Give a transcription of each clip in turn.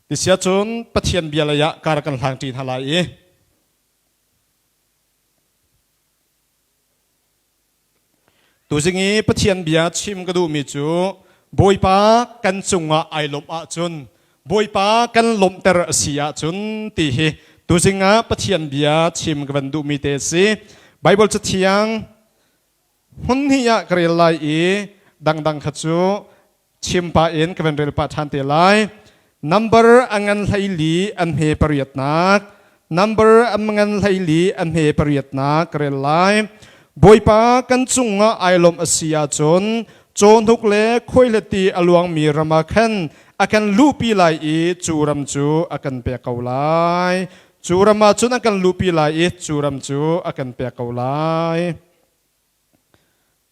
Tisia cun Pathian bia lei ah kar kan hlang ṭi hna lai i Tuzing i Pathian bia chim ka duhmi cu Bawipa kan cungah ai lawmh ahcun Bawipa kan lawmhter a si ahcun ti hi tuzing ah Pathian bia chim ka van duhmi te a si. Bible cathiang hmun hnih ah ka rel lai i dangdang kha cu chim pah in ka van rel pah ṭhan te lai. Number a ngan 14 an hme pariatnak. Number a ngan 14 an hme pariatnak ka rel lai. Bawipa kan cungah ai lawmh a si ahcun cawhnuk le khuaihleti a luangmi ram ah khan a kan luhpi lai i cu ram cu a kan pek ko lai. Cu ram ah cun a kan luhpi lai i cu ram cu a kan pek ko lai.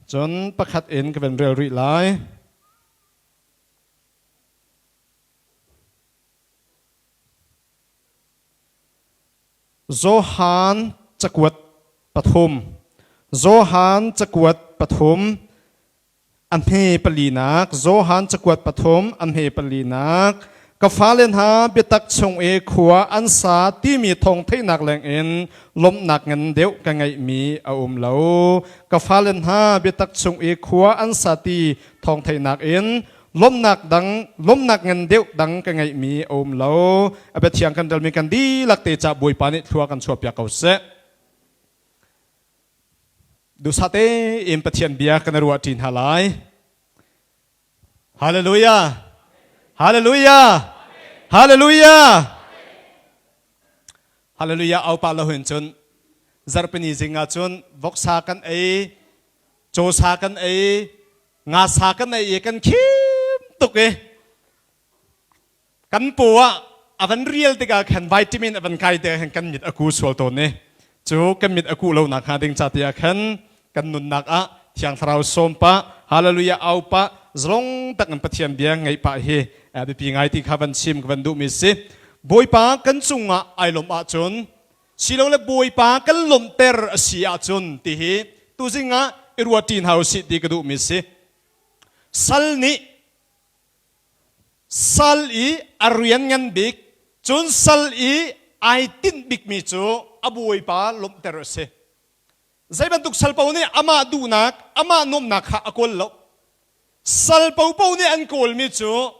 Cun pakhat in ka van rel rih lai. Johan cakuat pathum. Johan cakuat pathum a hme palinak Johan cakuat pathum a hme palinak ka fale hna biatak chung i khua an sa timi thawng theihnak lengin lawmhnak ngan deuh ka ngeihmi a um lo. Ka fale hna biatak chung i khua an sa ti thawng theihnak in lawmhnak dang lawmhnak ngan deuh dang ka ngeihmi a um lo. A biathiang kan relmi kan dihlak te ca Bawipa nih thlua kan chuahpiak ko seh. Duhsah tein Pathian bia kan ruah ṭi hna lai. Hallelujah! Hallelujah! Hallelujah! Hallelujah au pa lo hin cun zarhpini zing ah cun voksa kan ei, cawsa kan ei, ngasa kan ei i kan khim tuk i kan paw ah a van rial tikah khan vitamin a van kai tikah khan kan mit a ku sual tawn i cu kan mit a kuh lo nak hnga ding ca tiah khan kan nunnak ah thiang thlarau sawm pah hallelujah au pah zalong tak in pathian bia ngaih pah hi biapi ngai ti kha van chim ka van duhmi si bawipa kan cungah ai lawmh ahcun silole bawipa kan lawmhter a si ahcun ti hi tuzing ah i ruahṭi hna usih ti ka duhmi si sal nih Sal i a rian ngan bik, cun sal i ai tinh bikmi cu a bawipa lawmhter a si. Zei bantuk sal paoh nih amah duhnak, amah nuamhnak kha a kawl lo. Sal paohpaoh nih an kawlmi cu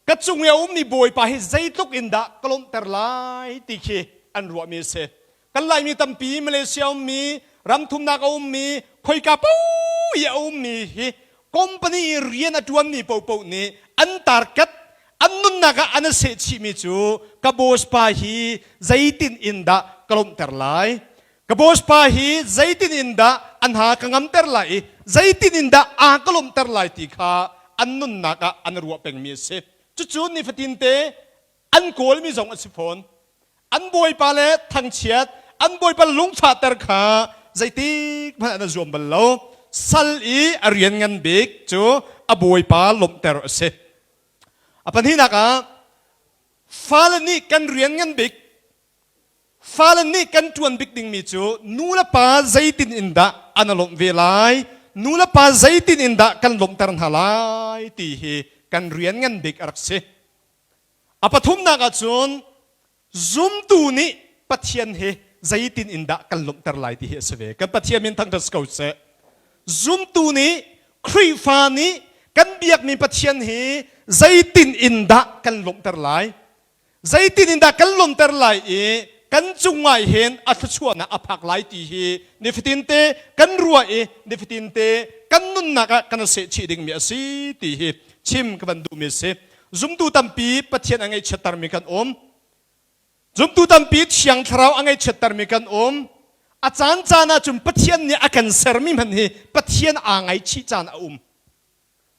ka cung i a ummi bawipa hi zeitluk in dah ka lawmhter lai ti khi an ruahmi a si. Kan Laimi tampi Malaysia ummi, ramthumnak a ummi, khoika paoh i a ummi hi company i rian a ṭuanmi paohpaoh nih an target an nunnak ah an i sehchihmi cu ka boss pa hi zeitin in dah ka lawmhter lai ka boss pa hi zeitin in dah an ha ka ngamter lai i zeitin in dah aa ka lawmhter lai ti kha an nunnak ah an ruah pengmi a si cucu nifatin te an kawlmi zong a si fawn an bawipa le thangchiat an bawipa lungfahter kha zeitik hmanh an zuam bal lo sal i a rian ngan bik cu a bawipa lawmhter a si a pahnihnak ah fale nih kan rian ngan bik fale nih kan ṭuan bik dingmi cu nu le pa zeitin in dah an lawmh ve lai nu le pa zeitin in dah kan lawmhter hna lai ti hi kan rian ngan bik a rak si A pathumnak ahcun zumtu nih Pathian hi zeitin in dah kan lawmhter lai ti hi a si ve. Kan Pathian min thangṭhat si ko seh. Zumtu nih Khrihfa nih kan biakmi Pathian hi zeitin in dah kan lawmhter lai? Zeitin in dah kan lawmhter lai i kan cungah hin a thluachuahnak a phak lai ti hi nifatin te kan ruah i nifatin te kan nunnak ah kan sehchih dingmi a si ti hi chim ka van duhmi a si. Zumtu tampi Pathian a ngaihchiattermi kan um. Zumtu tampi Thiang Thlarau a ngaihchiattermi kan um. A caan caan ahcun Pathian nih a kan sermi hmanh hi Pathian aa ngaihchih caan a um.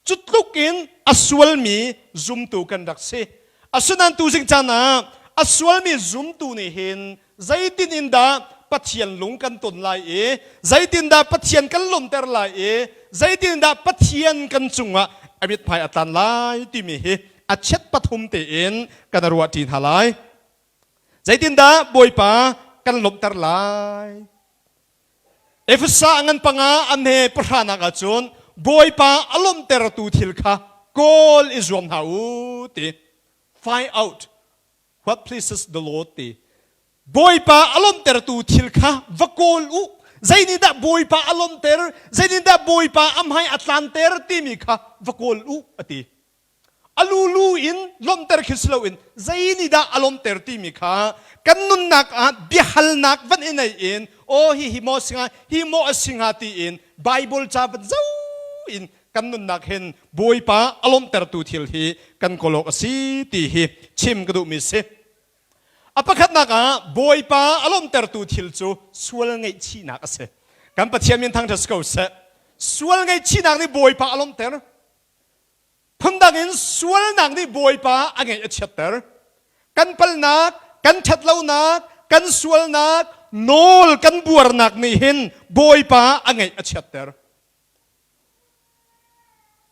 Cu tluk in a sualmi zumtu kan rak si. Asinain tuzing caan ah a sualmi zumtu nih hin zeitin in dah Pathian lung kan ton lai i zeitindah Pathian kan lawmter lai i zeitindah Pathian kan cungah a mithmai a tlan lai timi hi a chiat pathum tein kan ruah ṭi hna lai. Zeitindah Bawipa kan lawmhter lai? Efesa ngan panga an he pahranak ahcun Bawipa a lawmhtertu thil kha kawl i zuam hna u ti. Find out. What pleases the Lord ti. Bawipa a lawmhtertu thil kha va kawl u. Zeinih Bawipa a lawmhter, zeinih Bawipa a hmai a tlanter timi kha va kawl u a ti. A lulu in lawmhter khi si loin zeinih dah a lawmhter timi kha kan nunnak ah biahalnak van i nei in aw hi hi maw singa hi maw a singa tiin Bible ca van zo in kan nunnak hin Bawipa a lawmhtertu thil hi kan kawl awk a si ti hi chim ka duhmi si. A pakhatnak ah Bawipa a lawmhtertu thil cu sual ngaihchihnak a si. Kan Pathian min thangṭhat si ko seh. Sual ngaihchihnak nih Bawipa a lawmhter. Phundang in sualnak nih Bawipa a ngaih a chiatter. Kan palnak, kan ṭhatlonak, kan sualnak, nawl kan buarnak nih hin Bawipa a ngaih a chiatter.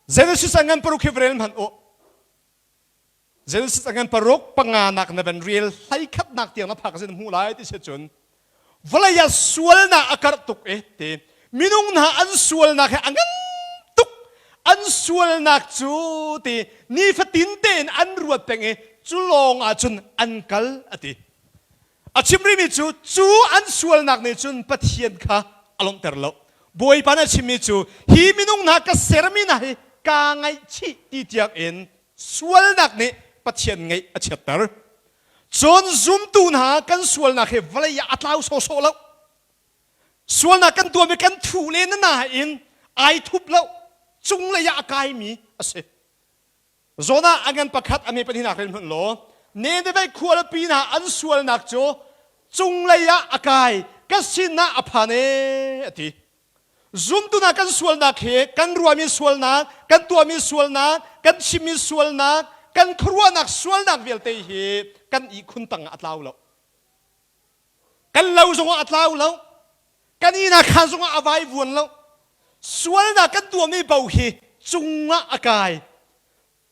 Genesis a ngan paruk hi va rel hmanh u. Genesis a ngan paruk panganak na van rel hlei-khatnak tiang na phak sin hmuh lai ti si cun vawlei ah sualnak a karh tuk e ti minung hna an sualnak he a ngan tuk an sualnak cu ti nifatin tein an ruat peng i cu lawng ah cun an kal a ti A chim rihmi cu cu an sualnak nih cun Pathian kha a lawmhter lo. Bawipa nih a chimmi cu hi minung hna ka sermi hna hi kaa ngaihchih ti tiang in sualnak nih Pathian ngaih a chiatter. Cun zumtu hna kan sualnak hi vawlei ah a tlau sawhsawh lo. Sualnak kan tuahmi kan thuh le na nain ai thup lo. Cunglei ah a kaimi a si. Jonah a ngan pakhat a me pahnihnak rel hmanh law Nineveh khualipi hna an sualnak cu cunglei ah a kai ka sinah a phan ee a ti. Zumtu hna kan sualnak hi kan ruahmi sualnak, kan tuahmi sualnak, kan chimmi sualnak, kan khuaruahnak sualnak vialte hi kan ihkhun tangah a tlau lo. Kan lo zongah a tlau lo. Kan ihnak khaan zongah a vaivuan lo. Sualnak kan tuahmi paoh hi cungah a kai.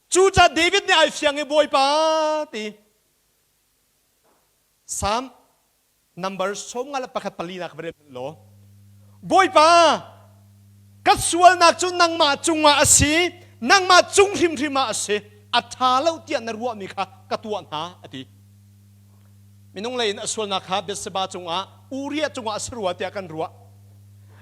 Cucaah David nih ai fiang i Bawipa ti. Psalm number 51 palinak va rel law Bawipa ka sualnak cu nangmah cungah a si nangmah cung hrimhrim ah a si a ṭha lo tiah na ruahmi kha ka tuah hna a ti. Minung lei in a sualnak kha Bethseba cungah Uriah cungah a si rua tiah kan ruah.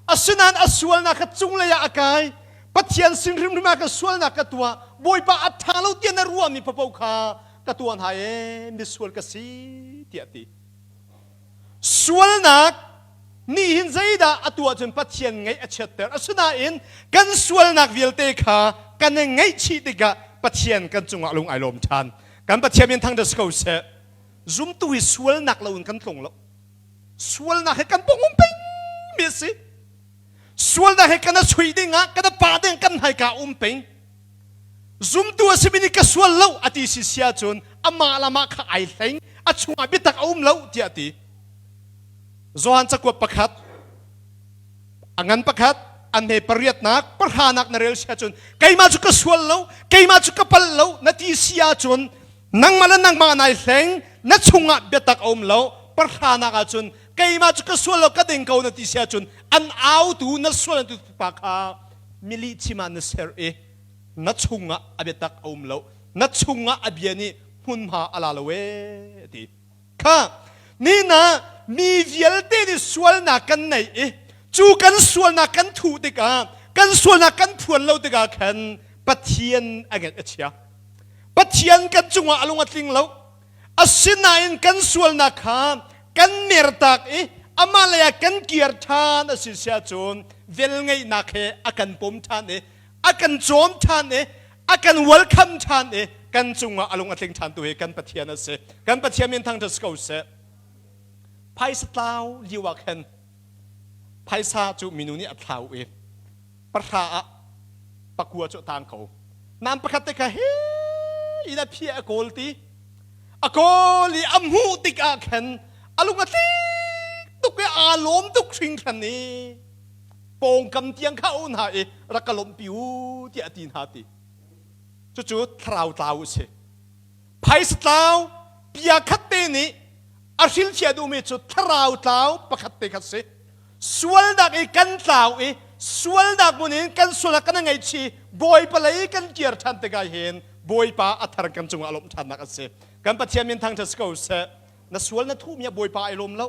Asinain a sualnak kha cunglei ah a kai. Pathian sin hrimhrim ah ka sualnak ka tuah. Bawipa a ṭha lo tiah na ruahmi paoh kha ka tuah hna ee misual ka si tiah a ti. Sualnak nih hin zeidah a tuah cun Pathian ngaih a chiatter. Asinain kan sualnak vialte kha kan i ngaihchih tikah Pathian kan cungah lung ai lawm ṭhan. Kan Pathian min thangṭhat si ko seh. Zumtu hi sualnak lo in kan tlung lo. Sualnak he kan pong um peng mi a si. Sualnak he kan a chuih ding ah kan a pa ding kan hmaika um peng. Zumtu a simi nih ka sual lo a ti si sia cun amah le amah kha ai hleng a chungah biatak a um lo tiah a ti. Johan cakuat pakhat a ngan pakhat an he pariatnak pahranak na rel sia cun keimah cu ka sual lo keimah cu ka pal lo na ti si ahcun nangmah le nangmah nai hleng na chungah biatak a um lo pahranak ahcun keimah cu ka sual lo ka ding ko na ti si ahcun an autu na sual na tu pa kha milih chim ah na ser i na chungah a biatak a um lo na chungah a bia nih hmunhma a la lo ee ti Kha nina mi vialte nih sualnak kan nei i cu kan sualnak kan thuh tikah kan sualnak kan phuan lo tikah khan Pathian a ngeih a chia. Pathian kan cungah a lung a tling lo. Asinain kan sualnak kha kan mertak i amah lei ah kan kir ṭhan a si sia cun velngeihnak he a kan pom ṭhan i a kan cawm ṭhan i a kan welcome ṭhan i kan cungah a lung a tling ṭhan tu hi kan Pathian a si. Kan Pathian min thangṭhat si ko seh. Phaisa tlau lio ah khan phaisa cu minu nih a thlau i pahra ah pakua cu a tang ko. Nam pakhat te kha he in a phiah a kawl ti. A kawl i a hmuh tikah khan a lung a tlik tuk i aa lawm tuk hringhran i pawngkam tiang kha a hna i rak ka lawmhpi u tiah a ti hna ti. Cucu thlarau tlau a si. Phaisa tlau pia khat te nih a hrilhfiah duhmi cu thlarau tlau pakhat te kha si. Sualnak i kan tlau i sualnak mun in kan sualnak kan ngaihchih Bawipa lei kan kir ṭhan tikah hin Bawipa a thar kan cungah a lawmh ṭhannak a si. Kan Pathian min thangṭhat si ko seh. Na sual na thuhmi ah Bawipa ai lawm lo.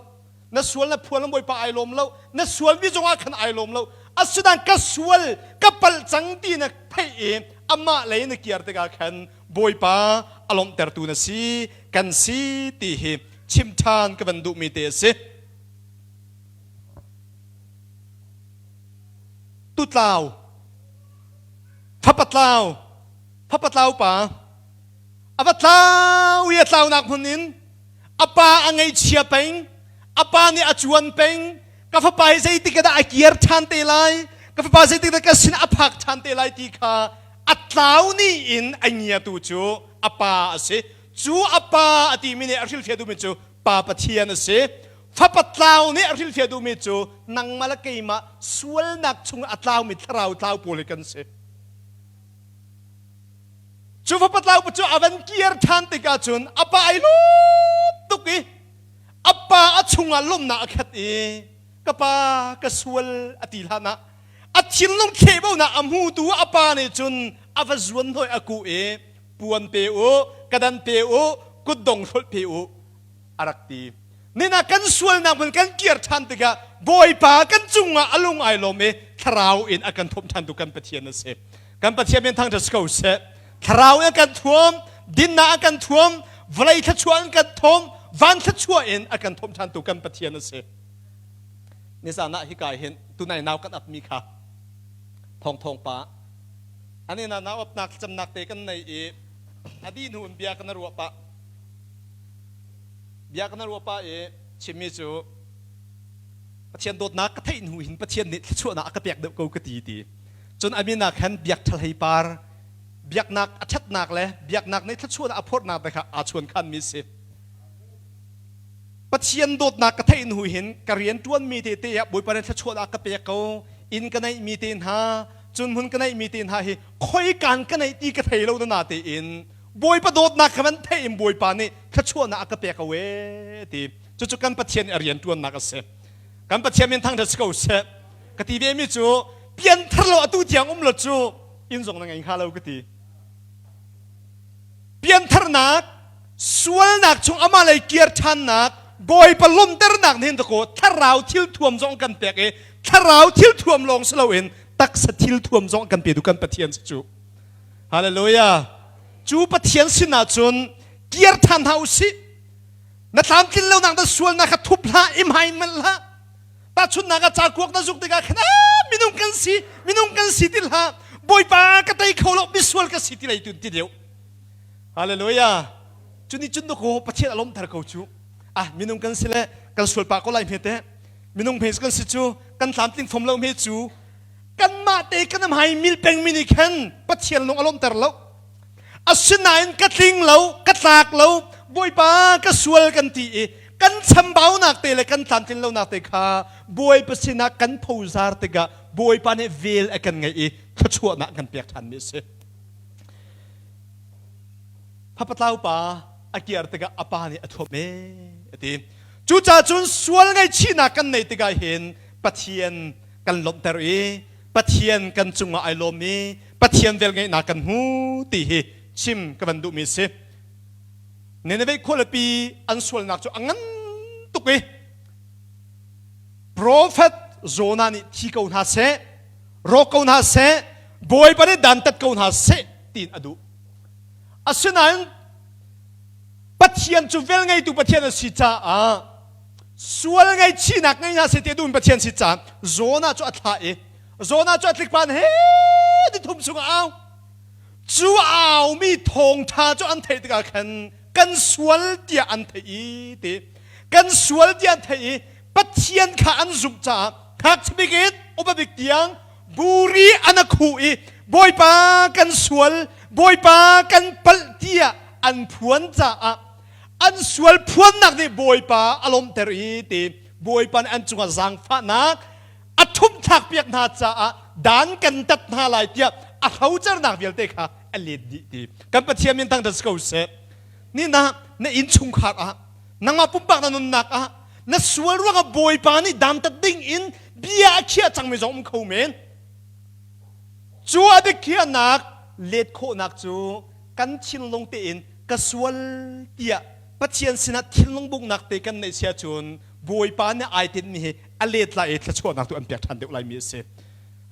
Na sual na phuan Bawipa ai lawm lo. Na sualmi zongah khan ai lawm lo. Asinain ka sual, ka palh cang ti na theih i amah lei na kiar tikah khan Bawipa a lawmhtertu na si, kan si ti hi chim ṭhan ka van duhmi te a si. Tutlau, fapatlau, fapatlau pa, a va tlau i a tlaunak hmun in a pa a ngaihchia peng, a pa nih a cuan peng, ka fapa hi zeitik dah a kir ṭhan te lai, ka fapa zeitik dah ka sin a phak ṭhan te lai ti kha a tlau ni in a ngiatu cu a pa a si. Cu a pa a timi nih a hrilhfiah duhmi cu Pa Pathian a si. Fapa tlau nih a hrilhfiah duhmi cu nangmah le keimah sualnak chung a tlaumi thlarau tlau pawl hi kan si. Cu fapa tlau cu a van kir ṭhan tikah cun a pa ai lawm tuk i a pa a chungah lawmhnak a khat i ka pa ka sual a ti hlan ah a thinlung thlehbonak a hmutu a pa nih cun a va zuan hoi a kuh i puan pe u kadan pe u kutdong hrolh pe u a rak ti. Nina kan sualnak hmun kan kir ṭhan tikah Bawipa kan cungah a lung ai lawm i thlarau in a kan thuam ṭhan tu kan Pathian a si. Kan Pathian min thangṭhat si ko seh. Thlarau in a kan thuam, dinnak a kan thuam, vawlei thluachuah in kan thawm, van thluachuah in a kan thuam ṭhan tu kan Pathian a si. Nizan ah hika hin tunai nau kan apmi kha thawng thawng pa ani na nau apnak thlacamnak te kan nei i a dih hnu in bia kan ruah pah bia kan ruah pah i chimmi cu Pathian dawtnak ka theih hnu hin Pathian nih thluachuahnak a ka pek deuh ko ka ti ti cun a min ah khan biak ṭhalhei par biaknak a ṭhatnak le biaknak nih thluachuahnak a phorhnak te kha aa chuan khanmi si Pathian dawtnak ka theih hnu hin ka rian ṭuanmi te te ah Bawipa nih thluachuahnak ka pek ko inn ka neihmi te hna cun hmun ka neihmi te hna hi khoikan ka neih ti ka thei lo na tein Bawipa dawtnak ka van theih in Bawipa nih thluachuahnak a ka pek ko ee ti cucu kan Pathian nih a rian ṭuannak a si kan Pathian min thangṭhat si ko seh ka ti ve mi cu pianthar lo atu tiang um lo cu inn zong na ngei hnga lo ka ti piantharnak sualnak chung amah lei kir ṭhannak Bawipa lawmternak nih dakaw thlarau thil thuam zong kan pek i thlarau thil thuam lawng si loin taksa thil thuam zong kan pe tu kan Pathian si cu Hallelujah cu Pathian sinah cun kir ṭhan hna usih na tlamtlin lonak na sualnak kha thup hlah i hmai manh hlah tahchunhnak ah cakuak na zuk tikah khan minung kan si minung kan si ti hlah Bawipa ka tei kho lo misual ka si ti lei tun ti deuh Hallelujah. Cuni cun ko Pathian a lawmter ko cu. Ah minung kan si le kan sual pah ko lai hme te. Minung hme kan si cu kan tlamtling fom lo hme cu kanmah te kan hmai mil peng mi nih khan Pathian lung a lawmter lo. Asinain ka tling lo, ka tlak lo, Bawipa ka sual kan ti i kan chambaunak te le kan tlamtlin lonak te kha Bawipa sinah kan phozar tikah Bawipa nih vel a kan ngeih i thluachuahnak kan pek ṭhan mi a si. Phapatlau pa a kiar tikah a pa nih a thuam ee a ti. Cucaah cun sual ngaihchihnak kan neih tikah hin Pathian kan lawmhter i Pathian kan cungah ai lawm i Pathian velngeihnak kan hmu ti hi chim ka van duhmi a si. Nineveh khualipi an sualnak cu a ngan tuk i Prophet Jonah nih thi ko hna seh, rawk ko hna seh, Bawipa nih dantat ko hna seh tiin a duh. Asinain Pathian cu velngeitu Pathian a si caah sual ngaihchihnak ngei hna seh ti a duhmi Pathian si caah Jonah cu a thlah i Jonah cu a tlikpan he ni thum chung a au. Cu a aumi thawngṭha cu an theih tikah khan kan sual tiah an theih i ti kan sual tiah an theih i Pathian kha an zumh caah ngakchia bik in upa bik tiang buri an a khuh i Bawipa kan sual Bawipa kan palh tiah an phuan caah an sual phuannak nih Bawipa a lawmhter i ti Bawipa nih an cungah zaangfahnak a ṭhumhthlak piak hna caah dan kan tat hna lai tiah a hrocernak vialte kha a let dih ti kan Pathian min thangṭhat si ko seh ni na na innchungkhar ah nangmah pumpak na nunnak ah na sual ruangah Bawipa nih dantat ding in bia a khiah cangmi zong um kho men. Cu a biakhiahnak let khawhnak cu kan thinlung tein ka sual tiah Pathian sinah thinlung bunghnak te kan neih sia cun Bawipa nih ai tinhmi hi a let lai i thluachuahnak tu an pek ṭhan deuh laimi a si.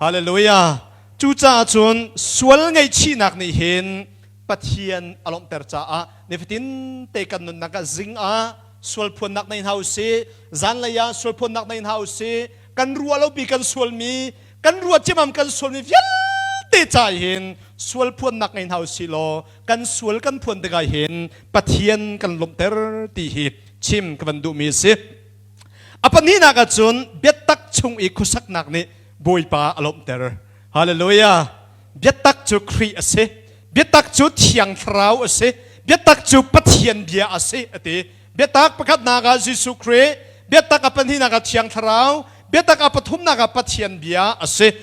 Hallelujah. Cucaah cun sual ngaihchihnak nih hin Pathian a lawmhter caah nifatin te kan nunnak ah zing ah sual phuannak nei hna usih, zanlei ah sual phuannak nei hna usih, kan ruah lopi kan sualmi, kan ruah ciamam kan sualmi vialte ca hin sual phuannak ngei hna usih law kan sual kan phuan tikah hin Pathian kan lawmhter ti hi chim ka van duhmi a si. A pahnihnak ah cun biatak chung i khuasaknak nih Bawipa a lawmhter. Hallelujah. Biatak cu Khrih a si. Biatak cu Thiang Thlarau a si. Biatak cu Pathian bia a si a ti. Biatak pakhatnak ah Jesuh Khrih, biatak a pahnihnak ah Thiang Thlarau, biatak a pathumnak ah Pathian bia a si.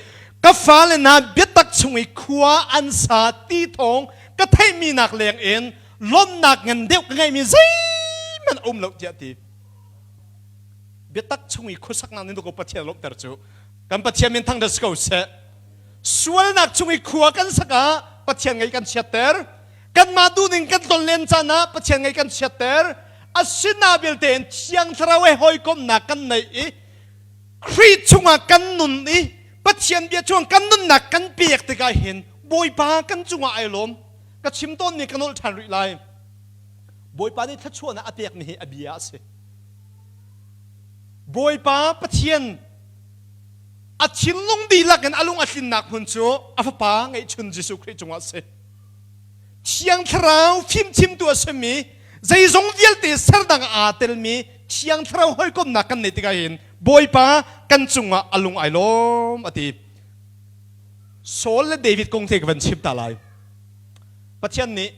Ka fale hna biatak chung i khua an sa ti thawng ka theihmi nak leng in lawmhnak ngan deuh ka ngeihmi zeihmanh a um lo tiah ti. Biatak chung i khuasaknak nih ko Pathian lawmhter cu kan Pathian min thangṭhat si ko seh. Sualnak chung i khua kan sak ah Pathian ngei kan chiatter. Kanmah duhning kan tlonlen caan ah Pathian ngei kan chiatter. Asina vialte in Thiang Thlarau he hawikomhnak kan neih i Khrih chungah kan nun i Pathian bia chung kan nunnak kan pek tikah hin Bawipa kan cungah ai lawm. Ka chim tawnmi ka nolh ṭhan rih lai. Bawipa nih thluachuahnak a pekmi hi a bia a si. Bawipa Pathian a thinlung dihlak in a lung a tlinnak hmun cu a fapa ngeihchun Jesuh Khrih cungah a si. Thiang Thlarau fimchimtu a simi zeizong vialte serdang aa telmi Thiang Thlarau hawikomhnak kan neih tikah hin Bawipa kan cungah a lung ai lawm a ti. Saul le David kong te ka van chim ta lai. Pathian nih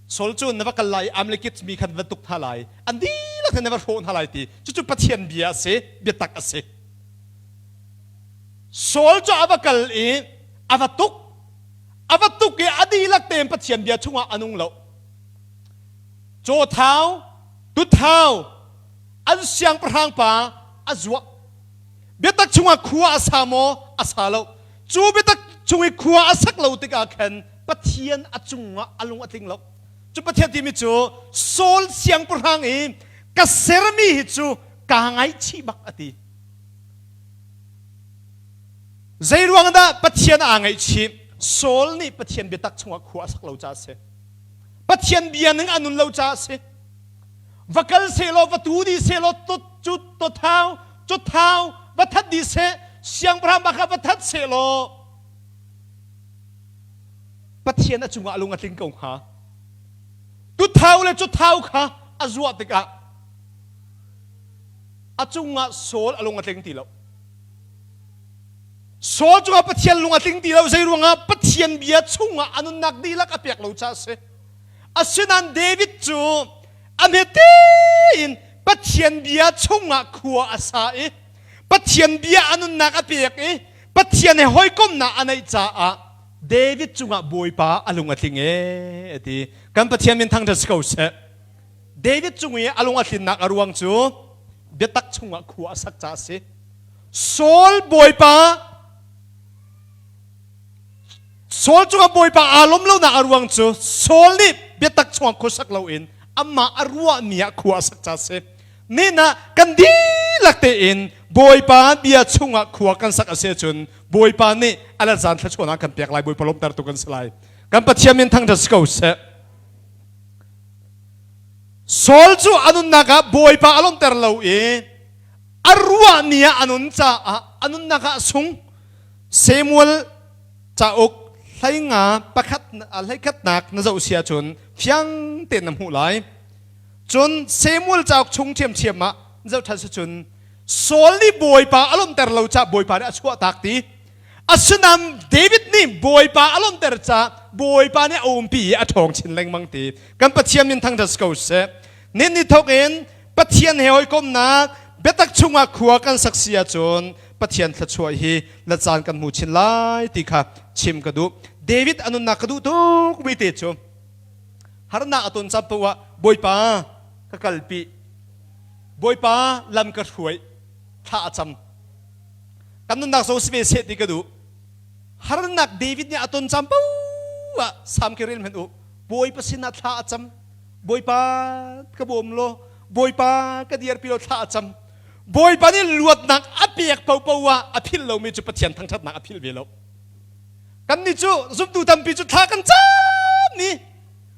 Saul cu na va kal lai i Amalekite mi khan va tuk hna lai, an dihlak in na va hrawh hna lai ti. Cucu Pathian bia a si, biatak a si. Saul cu a va kal i a va tuk, a va tuk i a dihlak tein Pathian bia chungah a nung lo. Caw thau, tuthau, an siangpahrang pa a zuah. Biatak chungah khua a sa maw? A sa lo. Cu biatak chung i khua a sak lo tikah khan Pathian a cungah a lung a tling lo. Cu Pathian timi cu Saul siangpahrang i ka sermi hi cu kaa ngaihchih bak a ti. Zeiruang dah Pathian aa ngaihchih? Saul nih Pathian biatak chungah khua a sak lo caah a si. Pathian bia ning a nun lo caah a si. Va kal sehlaw, va tu dih sehlaw, cu tothau, cuthau va that dih seh, siangpahrang bak kha va that sehlaw, Pathian a cungah a lung a tling ko hnga. Tuthau le cuthau kha a zuah tikah a cungah Saul a lung a tling ti lo. Saul cungah Pathian lung a tling ti lo zei ruangah Pathian bia chungah a nunnak dihlak a pek lo caah a si. Asinain David cu a hmete in Pathian bia chungah khua a sa i Pathian bia a nunnak a pek i Pathian he hawikomhnak a neih caah David cungah Bawipa a lung a tling ee a ti. Kan Pathian min thangṭhat si ko seh. David cung i a lung a tlinnak a ruang cu biatak chungah khua a sak caah a si. Saul Bawipa Saul cungah Bawipa aa lawm lonak a ruang cu Saul nih biatak chungah khuasak loin amah a ruahmi ah khua a sak caah a si. Nin ah kan dihlak tein Bawipa bia chungah khua kan sak a si ahcun Bawipa nih a let zan thluachuahnak kan pek lai Bawipa lawmhtertu kan si lai. Kan Pathian min thangṭhat si ko seh. Saul cu a nunnak ah Bawipa a lawmhter lo i a ruahmi ah a nun caah a nunnak ah a sung. Samuel cauk hleinga pakhat hleikhatnak na zoh si ahcun fiang tein na hmuh lai. Cun Samuel cauk chung ṭhiamṭhiam ah zoh ṭhan si cun Saul nih Bawipa a lawmhter lo caah Bawipa nih a chuahtak ti. Asinain David nih Bawipa a lawmhter caah Bawipa nih a umpi i a ṭhawng chin lengmang ti. Kan Pathian min thangṭhat si ko seh. Nin ni thawk in Pathian he hawikomhnak biatak chungah khua kan sak si ahcun Pathian thluachuah hi la caan kan hmu chin lai ti kha chim ka duh. David a nunnak ka duh tuk mi te cu harnak a ton caan paoh ah Bawipa ka kalpi Bawipa lam ka hruai thla a cam kan nunnak zong si ve seh ti ka duh harnak David nih a ton caan paoh ah Salm khi rel hmanh u. Bawipa sinah thla a cam. Bawipa ka bawm law, Bawipa ka dirpi law thla a cam. Bawipa nih luatnak a pek paohpaoh ah a philh lomi cu Pathian thangṭhatnak a philh ve lo. Kannih cu zumtu tampi cu thla kan cam ni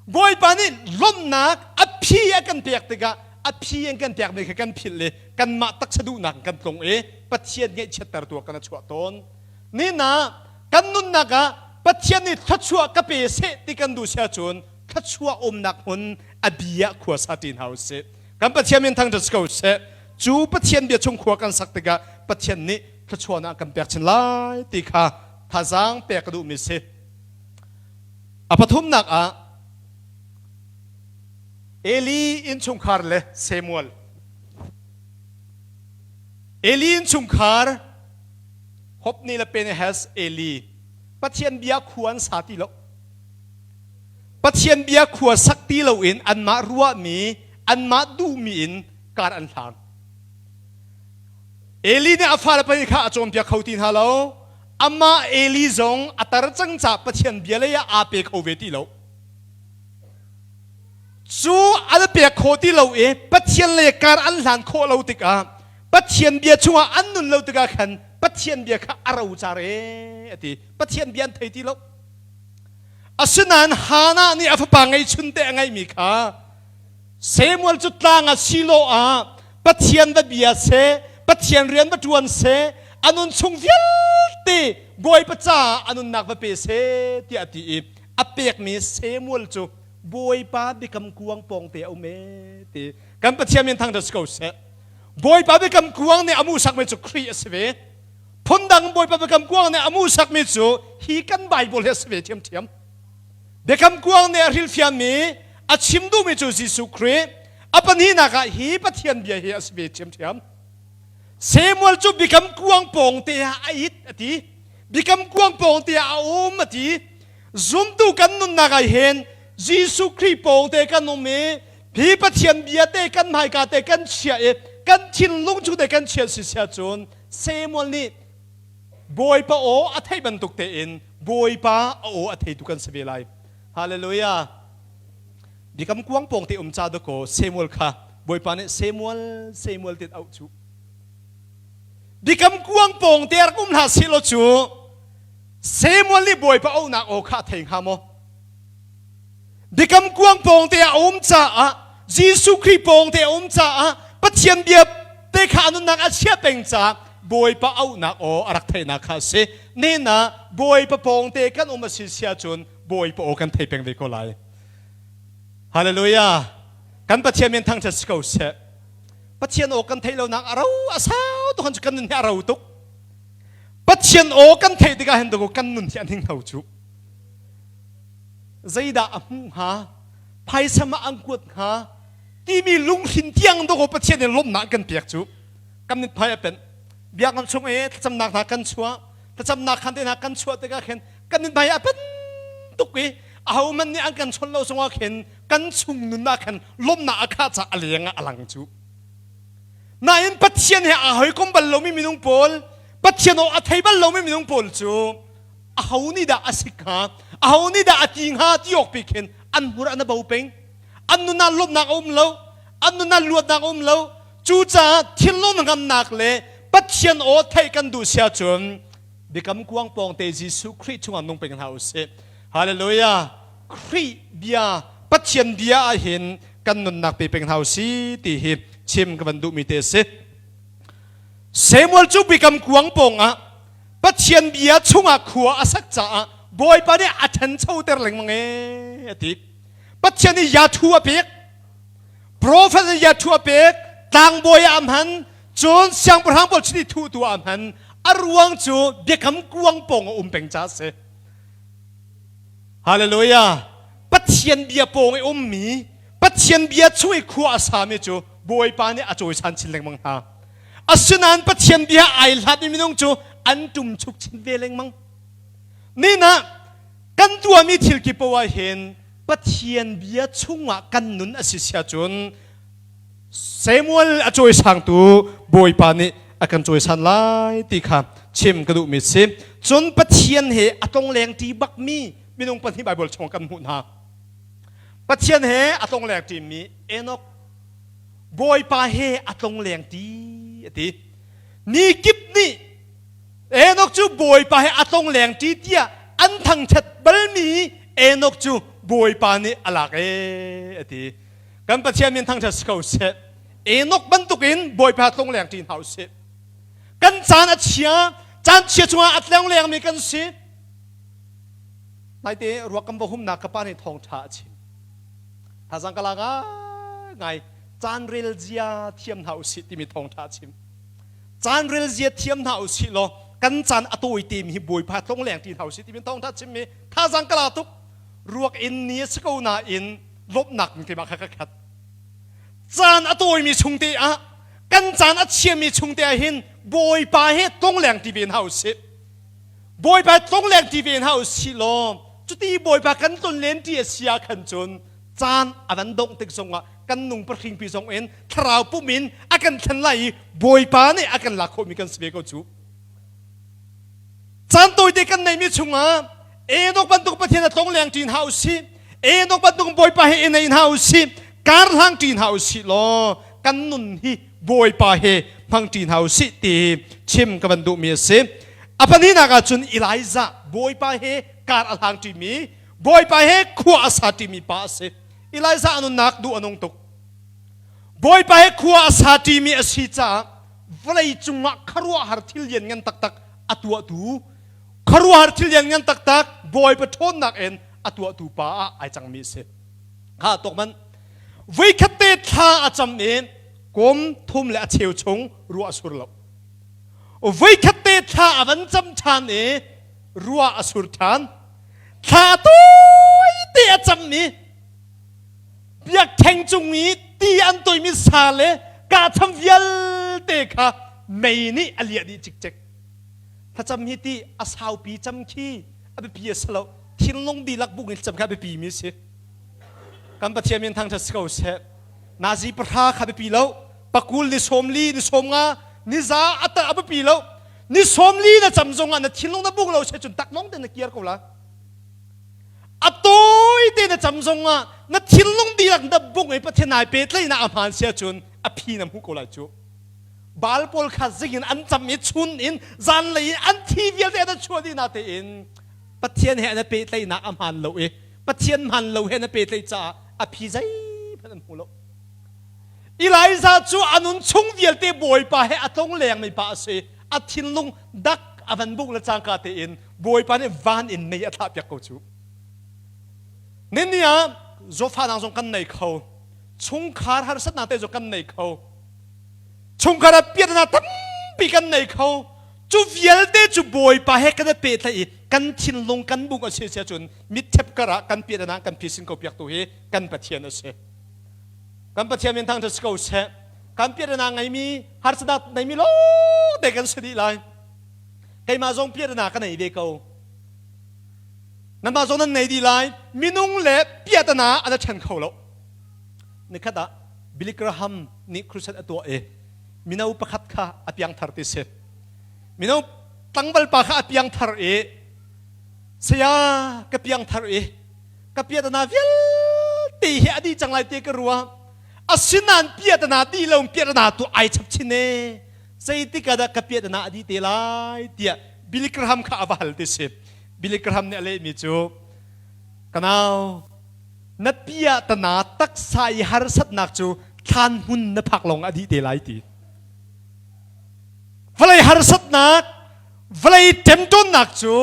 Bawipa nih lawmhnak a phi a kan pek tikah a phi an kan pekmi kha kan philh i kanmah taksa duhnak kan tlung i Pathian ngaihchiattertu ah kan a chuah tawn. Nina kan nunnak ah Pathian nih thluachuah ka pe seh ti kan duh si ahcun thluachuah umnak hmun a bia khua sa ṭi hna usih. Kan Pathian min thangṭhat si ko seh. Cu Pathian bia chung khua kan sak tikah Pathian nih thluachuahnak kan pek chin lai ti kha thazaang pek ka duhmi si. A pathumnak ah Eli innchungkhar le Samuel. Eli innchungkhar Hopni le Penehas Eli Pathian bia khua an sa ti lo. Pathian bia khua sak ti loin anmah ruahmi, anmah duhmi in kar an hlang. Eli nih a fale pahnih kha a cawnpiak kho ti hna lo. Amah Eli zong a tar cang caah Pathian bia lei ah aa pe kho ve ti lo. Cu an pek khawh ti lo i Pathian lei kar an hlan khawh lo tikah Pathian bia chungah an nun lo tikah khan Pathian bia kha a rocar e a ti. Pathian bia an thei ti lo. Asinain Hannah nih a fapa ngeihchun te a ngeihmi kha Samuel cu tlang ah Shiloh ah Pathian va bia seh, Pathian rian va ṭuan seh, a nun chung vialte Bawipa caah a nunnak va pe seh tiah a ti i a pekmi Samuel cu Bawipa biakam kuang pawngte a um e ti kan Pathian min thangṭhat si ko seh. Bawipa biakam kuang nih a muhsakmi cu Khrih a si ve. Phundang Bawipa biakam kuang nih a muhsakmi cu hi kan Bible hi a si ve ṭhiamṭhiam. Biakam kuang nih a hrilhfiahmi a chim duhmi cu Jesuh Khrih a pahnihnak ah hi Pathian bia hi a si ve ṭhiamṭhiam. Samuel cu biakam kuang pawng te ah a it a ti. Biakam kuang pawng te ah a um a ti. Zumtu kan nunnak ah hin Jesuh Khrih pawng te kan um i hi Pathian bia te kan hmaika te kan chiah i kan thinlung chung te kan chiah si sia cun Samuel nih Bawipa aw a theih bantuk tein Bawipa a aw a theitu kan si ve lai. Hallelujah. Biakam kuang pawng te um ca dakaw Samuel kha Bawipa nih Samuel Samuel tit auh cu. Biakam kuang pawng te rak um hlah seh law cu Samuel nih Bawipa auhnak aw kha a thei hnga maw? Biakam kuang pawng te a um caah Jesuh Khrih pawng te a um caah Pathian bia te kha a nunnak a chiah peng caah Bawipa auhnak aw a rak theihnak kha a si. Nen ah Bawipa pawng te kan um a si sia cun Bawipa aw kan thei peng ve ko lai. Hallelujah. Kan Pathian min thangṭhat si ko seh. Pathian aw kan theih lonak a ro a sau tuk kan nun hi a ro tuk. Pathian aw kan theih tikah hin kan nun hi a hninghno cu. Zeidah a hmuh hnga? Phaisa ma an kuat hnga? Timi lunghrin tiang dawkaw Pathian in lawmhnak kan pek cu. Kan mithmai a penh. Biakam chung i thlacamnak hna kan chuah. Thlacamnak khan te hna kan chuah tikah khin kan mithmai a pen tuk i ahohmanh nih an kan chawnh lo zongah khin kan chung nun ah khan lawmhnak a khah caah a leng ah a lang cu. Nain Pathian he aa hawikom bal lomi minung pawl, Pathian aw a thei bal lomi minung pawl cu aho nih dah a sik hnga, aho nih dah a ti hnga ti awk pi khin an hmur an a bo peng. An nun ah lawmhnak a um lo, an nun ah luatnak a um lo. Cucaah thinlung ngamnak le Pathian aw theih kan duh sia cun biakam kuang pawng te Jesuh Khrih chungah nung peng hna usih. Hallelujah. Khrih bia, Pathian bia ah hin kan nunnak pe peng hna usih ti hi chim ka van duhmi te a si. Samuel cu biakam kuang pawng ah Pathian bia chungah khua a sak caah Bawipa nih a ṭhanchoter lengmang ee a ti. Pathian nih yathu a pek. Profet nih yathu a pek. Tlangbawi ah a hman. Cun siangpahrang pawl chiti thuhtu ah a hman. A ruang cu biakam kuang pawng a um peng caah a si. Hallelujah. Pathian bia pawng i ummi, Pathian bia chung i khua a sami cu Bawipa nih a cawisan chin lengmang hna. Asinain Pathian bia ai hlatmi minung cu an ṭumchuk chin ve lengmang. Nina kan tuahmi thil kip poah hin Pathian bia chungah kan nun a si sia cun Samuel a cawisangtu Bawipa nih a kan cawisan lai ti kha chim ka duhmi si. Cun Pathian he a tlongleng ṭi bakmi minung pahnih Baibal chung kan hmuh hna. Pathian he a tlongleng ṭimi Enoch Bawipa he a tlongleng ṭi a ti. Ni kip nih Enoch cu Bawipa he a tlongleng ṭi tiah an thangṭhat balmi Enoch cu Bawipa nih a lak ee a ti. Kan Pathian min thangṭhat si ko seh. Enoch bantukin Bawipa tlongleng ṭi hna usih. Kan caan a chia, caan chia chungah a tlonglengmi kan si. Naite ruak kan va humnak ka pa nih thawngṭha a chim. Thazang ka la ngai caan rel zia thiam hna usih timi thawngṭha a chim. Caan rel zia thiam hna usih law kan caan a tawi te mi hi Bawipa tlongleng ti hna usih timi thawngṭha chimmi thazang ka la tuk. Ruak in ni a si ko nain lawmhnak in keimah kha ka khat. Caan a tawimi chung te ah kan caan a chiami chung te ah hin Bawipa he tlongleng ti ve hna usih. Bawipa tlongleng ti ve hna usih law cuti Bawipa kan tlonlen ti a si ah khan cun caan a van dongh tik zongah kan nung pahringpi zong in thlarau pum in a kan thlen lai i Bawipa nih a kan lak khawhmi kan si ve ko cu. Caan tawite kan neimi chungah Enoch bantuk Pathian a tlongleng ṭi hna usih Enoch bantuk Bawipa he i nei hna usih kar hlang ṭi hna usih law kan nun hi Bawipa he hmang ṭi hna usih ti chim ka van duhmi a si. A pahnihnak ah cun Elijah Bawipa he kar a hlang ṭimi Bawipa he khua a sa ṭimi pa a si. Elijah a nunnak duh a nung tuk. Bawipa he khua a sa ṭimi a si caah vawlei cungah khuaruahhar thil lianngan taktak a tuahtu khuaruahhar thil lianngan taktak Bawipa ṭhawnnak in a tuahtu pa ah ai cangmi a si. Kha tok man voikhat te thla a cam i kum thum le a cheu chung ruah a sur lo. Voikhat te thla a van cam ṭhan i ruah a sur ṭhan. Thla tawi te a cam i biakṭheng cung i ti an toimi sa le kahcham vialte kha mei nih a liah dih cikcek. Thlacam hi ti a saupi cam khi a biapi a si lo. Thinlung dihlak buk in cam kha a biapi mi a si. Kan Pathian min thangṭhat si ko seh. Nazi pahra kha biapi lo. Pakul ni sawmli ni sawmnga ni za a ta a biapi lo. Ni sawmli na cam zongah na thinlung na buk lo se cun taklong te na kiar ko la. A tawi te na cam zongah na thinlung dihlak na buk i Pathian nai pehtlaihnak a hmaan sia cun a phi na hmuh ko lai cu. Baal pawl kha zing in an cam i chun in zanlei in an thi vialte an chuah dih na tein Pathian he an i pehtlaihnak a hmaan lo i Pathian hmaan lo he an i pehtlaih caah a phi zeihmanh an hmu lo. Elijah cu a nun chung vialte Bawipa he a tlong lengmi pa a si. A thinlung dak a van buk le cangka tein Bawipa nih van in mei a thlahpiak ko cu. Nini ah zawtfahnak zong kan nei kho. Chungkhar harsatnak te zong kan nei kho. Chungkhar ah piatnak tampi kan nei kho. Cu vialte cu Bawipa he kan i pehtlaih i kan thinlung kan bung a si sia cun mitthep kar ah kan piatnak kan phisin ko piaktu hi kan Pathian a si. Kan Pathian min thangṭhat si ko seh. Kan piatnak ngeimi harsatnak neimi lawngte kan si dih lai. Keimah zong piatnak ka nei ve ko. Nanmah zong nan nei dih lai. Minung le piatana an i ṭhen kho lo. Nikhat ah Billy Graham nih crusade a tuah i mino pakhat kha a piangthar ti si. Mino tlangval pa kha a piangthar i saya ka piangthar i ka piatana vialte hi a dih cang lai ti ka ruah. Asinain piatana dih lo piatana tu ai chap chin e. Zeitik ah dah ka piatana a dih te lai tiah Billy Graham kha a va hal ti si. Billy Graham nih a lehmi cu ka nau na piatana taksa i harsatnak cu thlan hmun na phak lawng a dih te lai ti. Vawlei harsatnak, vawlei ṭemṭawnnak cu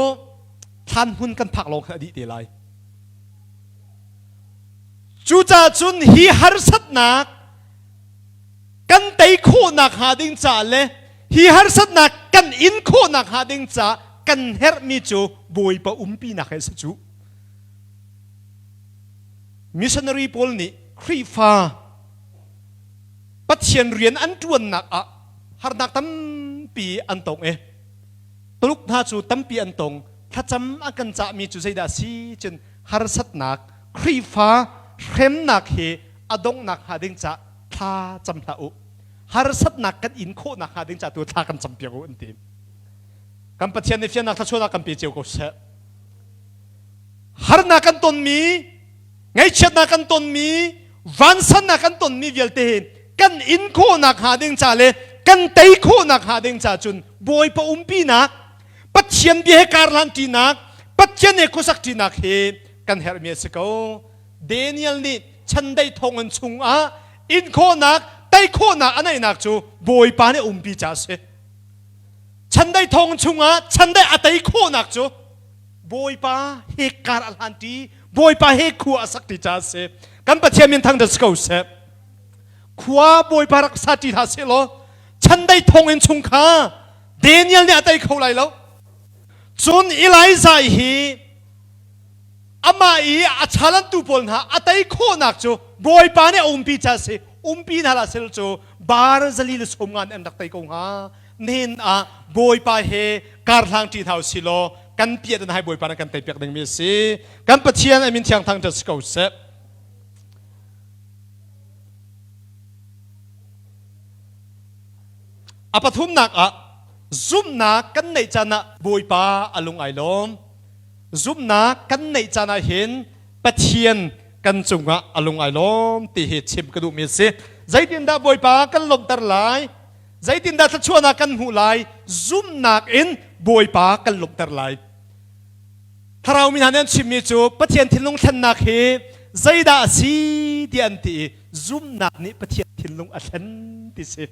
thlan hmun kan phak lawng khan a dih te lai. Cucaah cun hi harsatnak kan tei khawhnak hnga ding caah le hi harsatnak kan in khawhnak hnga ding caah kan herhmi cu Bawipa umpinak he a si cu. Missionary pawl nih Khrihfa Pathian rian an ṭuannak ah harnak tampi an tong i Tuluk hna cu tampi an tong. Thlacam an kan cahmi cu zeidah a si cun harsatnak Khrihfa hremnak hi a donghnak hnga ding ca thla cam hlah u. Harsatnak kan in khawhnak hnga ding ca tu thla kan campiak u an ti. Kan Pathian nih fiannak thluachuahnak kan pe cio ko seh. Harnak kan tonmi. Ngaihchiatnak kan tonmi, vansannak kan tonmi vialte hi kan in khawhnak hnga ding ca le kan tei khawhnak hnga ding ca cun Bawipa umpinak, Pathian bia he karhlan ṭinak, Pathian he khuasak ṭinak hi kan herhmi a si ko. Daniel nih chandeih thonginn chungah in khawhnak, tei khawhnak a neihnak cu Bawipa nih a umpi ca a si. Chandeih thong chungah chandeih a tei khawhnak cu Bawipa he kar a hlan ṭi, Bawipa he khua a sak ṭi ca a si. Kan Pathian min thangṭhat si ko seh. Khua Bawipa rak sa ṭi hlah seh law chandeih thonginn chung kha Daniel nih a tei kho lai lo. Cun Elijah hi amah i a chalantu pawl hna a tei khawhnak cu Bawipa nih a umpi ca a si. Umpi hna hlah sel cu bar zali le sawm nga an rak tei ko hnga. Nihin ah Bawipa he karhlang ṭi hna usih law kan piah dan hai Bawipa nih kan tei piak dingmi a si. Kan Pathian a min thiang thangṭhat si ko seh. A pathumnak ah zumhnak kan neih caan ah Bawipa a lung ai lawm. Zumhnak kan neih caan ah hin Pathian kan cungah a lung ai lawm ti hi chim ka duhmi a si. Zeitindah Bawipa kan lawmhter lai? Zeitindah thluachuahnak kan hmuh lai? Zumhnak in Bawipa kan lawmhter lai. Thlarau mi hna nih an chimmi cu Pathian thinlung thlennak hi zeidah a si tiah an ti i zumhnak nih Pathian thinlung a thlen ti si.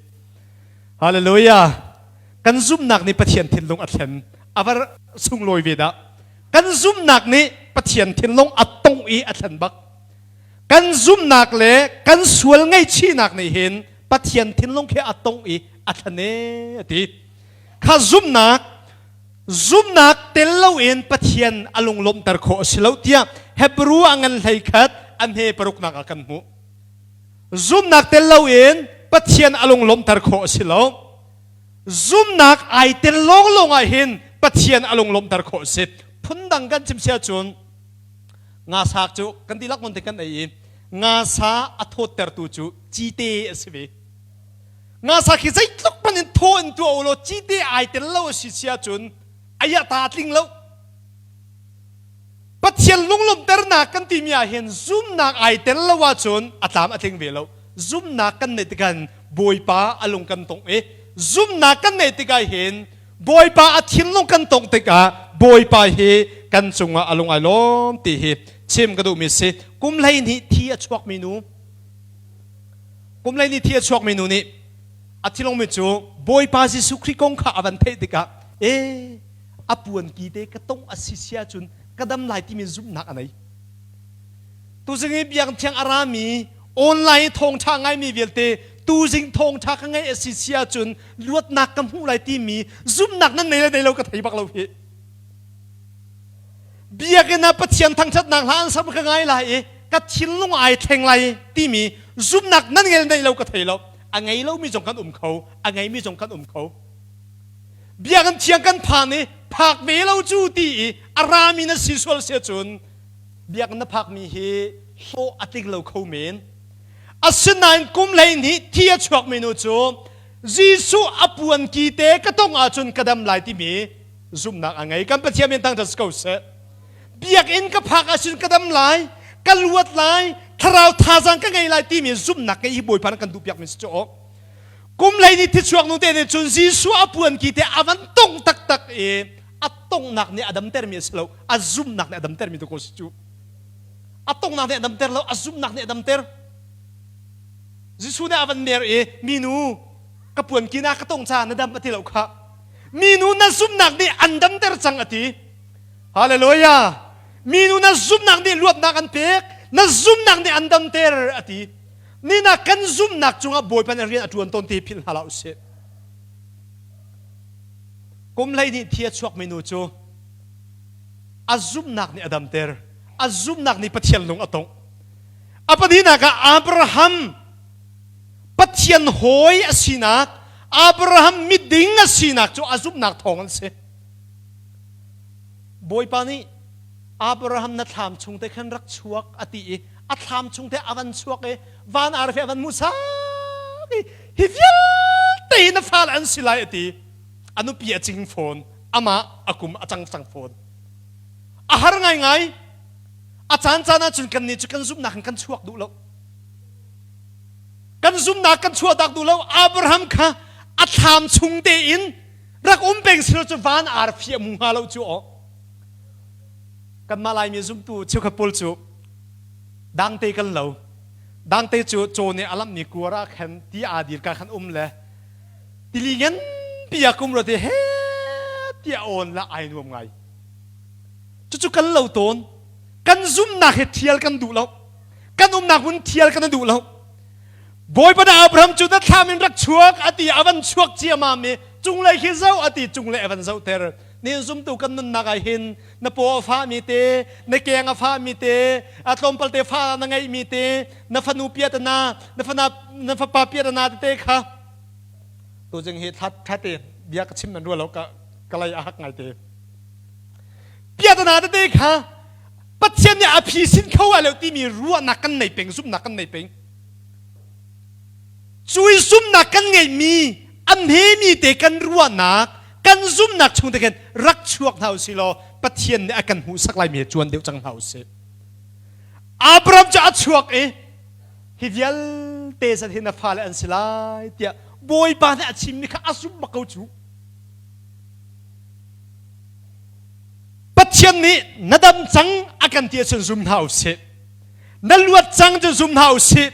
Hallelujah. Kan zumhnak nih Pathian thinlung a thlen. A va sunglawi ve dah. Kan zumhnak nih Pathian thinlung a tongh i a thlen bak. Kan zumhnak le kan sual ngaihchihnak nih hin Pathian thinlung khi a tongh i a thlen e a ti. Kha zumhnak zumhnak tel loin Pathian a lunglawmhter khawh a si lo tiah Hebrew a ngan hlei khat a hme paruknak ah kan hmuh. Zumhnak tel loin Pathian a lunglawmhter khawh a si lo. Zumhnak ai tel lawnglawng ah hin Pathian a lunglawmhter khawh a si. Phundang kan chim si ahcun ngasak cu kan dihlak mon te kan ei i ngasa a thawttertu cu cite a si ve. Ngasa khi zeitluk hmanh in thaw in tuah u law cite ai tel lo a si si ahcun ai ta tling lo. Pathian lunglawmhternak kan timi ah hin zumnak ai tel lo ahcun a tlam a tling ve lo. Zumnak kan neih tikah Bawipa a lung kan tongh i zumnak kan neih tikah hin Bawipa a thinlung kan tongh tikah Bawipa hi kan cungah a lung ai lawm ti hi chim ka duhmi si. Kum 12 thi a chuakmi nu kum 12 thi a chuakmi nu nih a thilungmi cu Bawipa Jesuh Khrih kong kha a van theih tikah e a puanki te ka tongh a si si ahcun ka dam lai timi zumhnak a nei. Tuzing i biak thiang a rami online thawngṭha ngaimi vialte tuzing thawngṭha ka ngaih a si si ahcun luatnak ka hmuh lai timi zumhnak nan nei le nei lo ka thei bak lo hi. Biakinn ah Pathian thangṭhatnak hla an sak ka ngai lai i ka thinlung ai thleng lai timi zumhnak nan ngei le nei lo ka thei lo. A ngei lomi zong kan um kho, a ngeimi zong kan um kho. Biakinn thiang kan phan i phak ve lo cu ti i a rami na si sual si ahcun biakinn na phakmi hi hlawh a tling lo kho men. Asinain kum 12 thi a chuakmi nu cu Jesuh a puanki te ka tong ahcun ka dam lai timi zumhnak a ngei. Kan Pathian min thangṭhat si ko seh. Biakinn ka phak ahcun ka dam lai, ka luat lai, thlarau thazaang ka ngei lai timi zumhnak ngei hi Bawipa nih kan duhpiakmi si cu aw. Kum 12 thichuak nu te nih cun Jesuh a puanki te a van tongh taktak i a tonghnak nih a damtermi a si lo, a zumhnak nih a damtermi tu ko si cu. A tonghnak nih a damter lo, a zumhnak nih a damter. Jesuh nih a van mer i minu ka puanki na ka tong ca na dam a ti lo kha. Minu na zumhnak nih an damter cang a ti. Hallelujah. Minu na zumhnak nih luatnak an pek, na zumhnak nih an damter a ti. Nina kan zumhnak cungah Bawipa nih rian a ṭuan tawn ti philh hna hlah usih. Kum 12 thi a chuakmi nu cu a zumhnak nih a damter. A zumhnak nih Pathian lung a tongh. A pahnihnak ah Abraham Pathian hawi a sinak, Abraham miding a sinak cu a zumhnak thawng an si. Bawipa nih Abraham na thlam chung te khan rak chuak a ti i a thlam chung te a van chuak i van arfi a van hmu sak i hi vialte hi na fale an si lai a ti. A nupi a cing fawn, amah a kum a cang cang fawn. A har ngaingai. A caan caan ahcun kannih cu kan zumhnak in kan chuak duh lo. Kan zumhnak kan chuahtak duh lo. Abraham kha a thlam chung tein rak um peng silo cu van arfi a hmu hnga lo cu aw. Kanmah Laimi zumtu cheukhat pawl cu dangte kan lo. Dangte cu caw nih a lamhmi kuar ah khan ti aa dir ka khan um le tili nganpi ah kum rate he tiah awn la ai nuam ngai. Cucu kan lo tawn. Kan zumhnak hi thial kan duh lo. Kan umnak hmun thial kan duh lo. Bawipa nih Abraham cu na thlam in rak chuak a ti a van chuak ciamam i cunglei khi zoh a ti cunglei a van zohter. Nihin zumtu kan nunnak ah hin na paw a fahmi te, na keng a fahmi te, a tlawmpal te fa na ngeihmi te, na fanu piatana, na fana na fapa piatana tete kha tuzing hi thla thate bia ka chim nan rua lo ka ka lei a hak ngai te. Piatana tete kha Pathian nih a phi sin kho ai lo timi ruahnak kan nei peng, zumhnak kan nei peng. Cui zumhnak kan ngeihmi a hmemi te kan ruahnak, kan zumhnak chung te khin rak chuak hna usih law Pathian nih a kan hmuhsak laimi he cuan deuh cang hna usih. Abraham cu a chuak i hi vialte zat hi na fale an si lai tiah Bawipa nih a chimmi kha a zumh bak ko cu. Pathian nih na dam cang a kan ti ahcun zum hna usih. Na luat cang cu zum hna usih.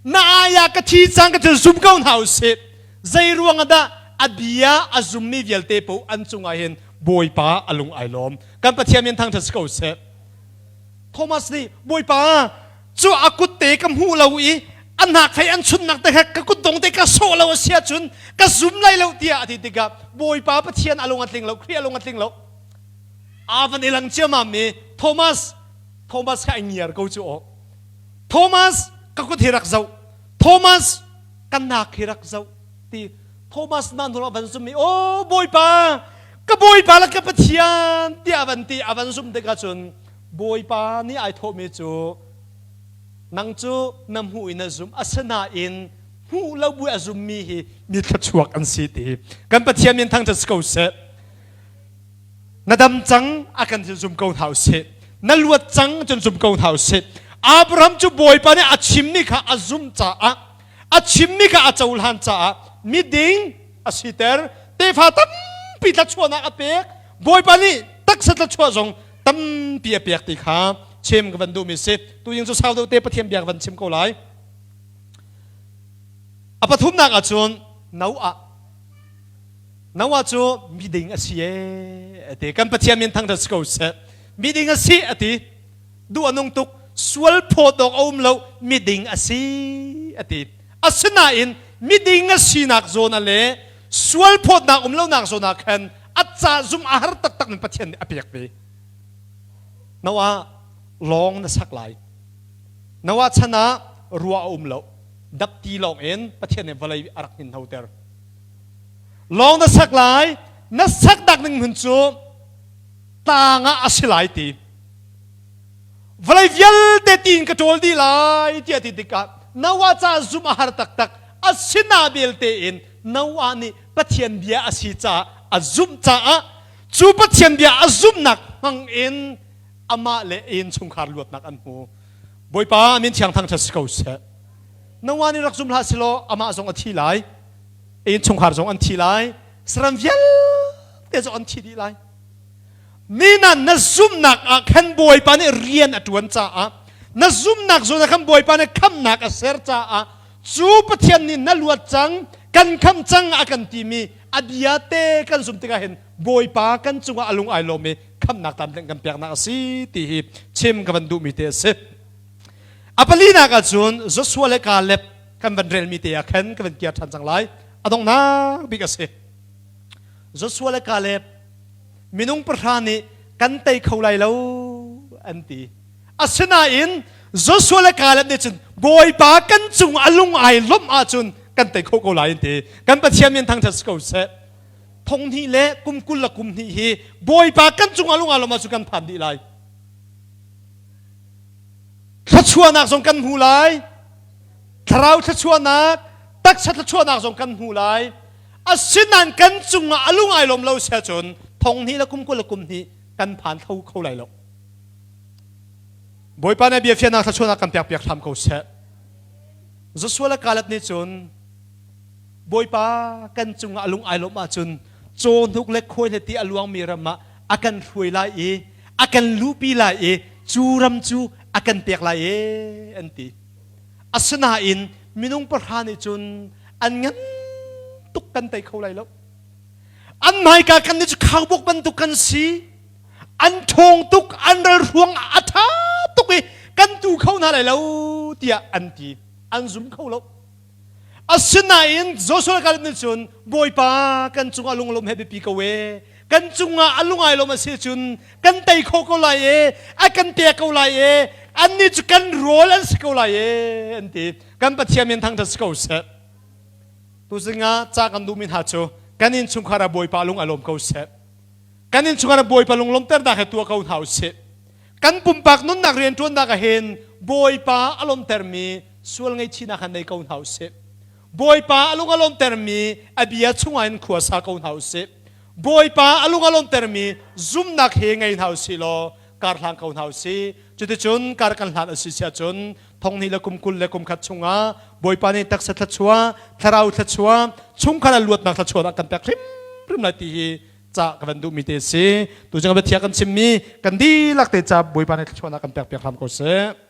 Na ai ah ka thi cang ka cu zum ko hna usih. Zei ruang ah dah a bia a zummi vialte paoh an cungah hin Bawipa a lung ai lawm. Kan Pathian min thangṭhat si ko seh. Thomas nih Bawipa cu a kut te ka hmuh lo i a hnak fei an chunnak te kha ka kutdong te ka sawh lo a si ahcun ka zum lai lo tiah a ti tikah Bawipa Pathian a lung a tling lo Khrih a lung a tling lo aa van i lang ciammam i Thomas Thomas kha a ngiar ko cu aw Thomas ka kut hi rak zoh Thomas ka nak hi rak zoh ti Thomas nan hnu a van zum i aw Bawipa ka Bawipa le ka Pathian tiah a van ti a van zum tikah cun Bawipa nih ai thawhmi cu nang cu na hmuh in na zum asinain hmuh lo bu a zummi hi mi thluachuak an si ti kan Pathian min thangṭhat si ko seh na dam cang a kan zum ko hna usih na luat cang cun zum ko hna usih Abraham cu Bawipa nih a chimmi kha a zumh caah a chimmi kha a cohlan caah miding a siter tefa tampi thluachuahnak a pek Bawipa nih taksa thluachuah zong tampi a pek ti kha chim ka van duhmi si tu ing cu sau deuh te Pathian bia ka van chim ko lai a pathumnak ahcun Noah Noah cu miding a si ee a ti kan Pathian min thangṭhat si ko seh miding a si a ti duh a nung tuk sual phawt awk a um lo miding a si a ti asinain miding a sinak zawn a le sual phawtnak um lonak zawn ah khan a ca zum a har taktak in Pathian nih a pek ve Noah lawng na sak lai Noah chan ah ruah a um lo dapti lawng in Pathian nih vawlei a rak hnin hoter lawng na sak lai na sak dak ning hmun cu tlang ah a si lai ti vawlei vialte tiin ka ṭawl dih lai tiah ti tikah Noah ca zumh a har taktak a sinah belte in Noah nih Pathian bia a si caah a zumh caah cu Pathian bia a zumhnak hmang in amah le innchungkhar luatnak an hmu Bawipa min thiang thangṭhat si ko seh Noah nih rak zum hlah silaw amah zong a thi lai innchungkhar zong an thi lai saram vialte zong an thi dih lai Ninan na zumhnak ah khan Bawipa nih rian a ṭuan caah na zumhnak zawn ah khan Bawipa nih khamhnak a ser caah cu Pathian nih na luat cang kan khamh cang a kan timi a bia te kan zumh tikah hin Bawipa kan cungah a lung ai lawm i khamhnak tlamtling kan peknak a si ti hi chim ka van duhmi te a si. A palinak ahcun Joshua le Caleb kan van relmi te ah khan ka van kiar ṭhan cang lai. A donghnak bik a si. Joshua le Caleb minung pahra nih kan tei kho lai lo an ti. Asinain Joshua le Caleb nih cun Bawipa kan cung a lung ai lawmh ahcun kan tei kho ko lai an ti. Kan Pathian min thangṭhat si ko seh. Thong hnih le kum 20 le kum hnih hi Bawipa kan cung a lung ai lawmh ahcun kan phan dih lai. Thluachuahnak zong kan hmu lai. Thlarau thluachuahnak, taksa thluachuahnak zong kan hmu lai. Asinain kan cungah a lung ai lawm lo si ahcun thong hnih le kum 20 le kum hnih kan phan kho kho lai lo. Bawipa nih bia fiannak thluachuahnak kan pek piak hram ko seh. Joshua le Caleb nih cun Bawipa kan cungah a lung ai lawmh ahcun cawhnuk le khuai le ti a luangmi ram ah a kan hruai lai i a kan luhpi lai i cu ram cu a kan pek lai e an ti. Asinain minung pahra nih cun an ngan tuk kan tei kho lai lo. An hmaika kan nih cu khaubawk bantuk kan si. An ṭhawng tuk, an ralhruang a ṭha tuk i kan tu kho hna lai lo tiah an ti. An zum kho lo. Asinain Joshua Caleb nih cun Bawipa kan cungah lunglawm he biapi ko e. Kan cungah a lungai lawm a si cun kan tei kho ko lai e, a kan pek ko lai e, annih cu kan rawl an si ko lai e an ti. Kan Pathian min thangṭhat si ko seh. Tuzing ah ca kan duhmi hna cu kan innchungkhar ah Bawipa lung a lawm ko seh. Kan innchungkhar ah Bawipa lunglawmternak he tuah ko hna usih. Kan pumpak nunnak rianṭuannak ah hin Bawipa a lawmtermi sual ngaihchihnak han nei ko hna usih. Bawipa a lung a lawmtermi a bia chungah in khua sa ko hna usih. Bawipa a lung a lawmtermi zumnak he ngei hna usih law kar hlang ko hna usih. Cuticun kar kan hlan a si siah cun thonghnih le kum 20 le kum khat chungah Bawipa nih taksa thluachuah, thlarau thluachuah, chungkhar a luatnak thluachuah kan pek hrimhrim lai ti hi ca ka van duhmi te si. Tu cang biathia kan chimmi kan dihlak te ca Bawipa nih thluachuahnak kan pek piak hram ko seh.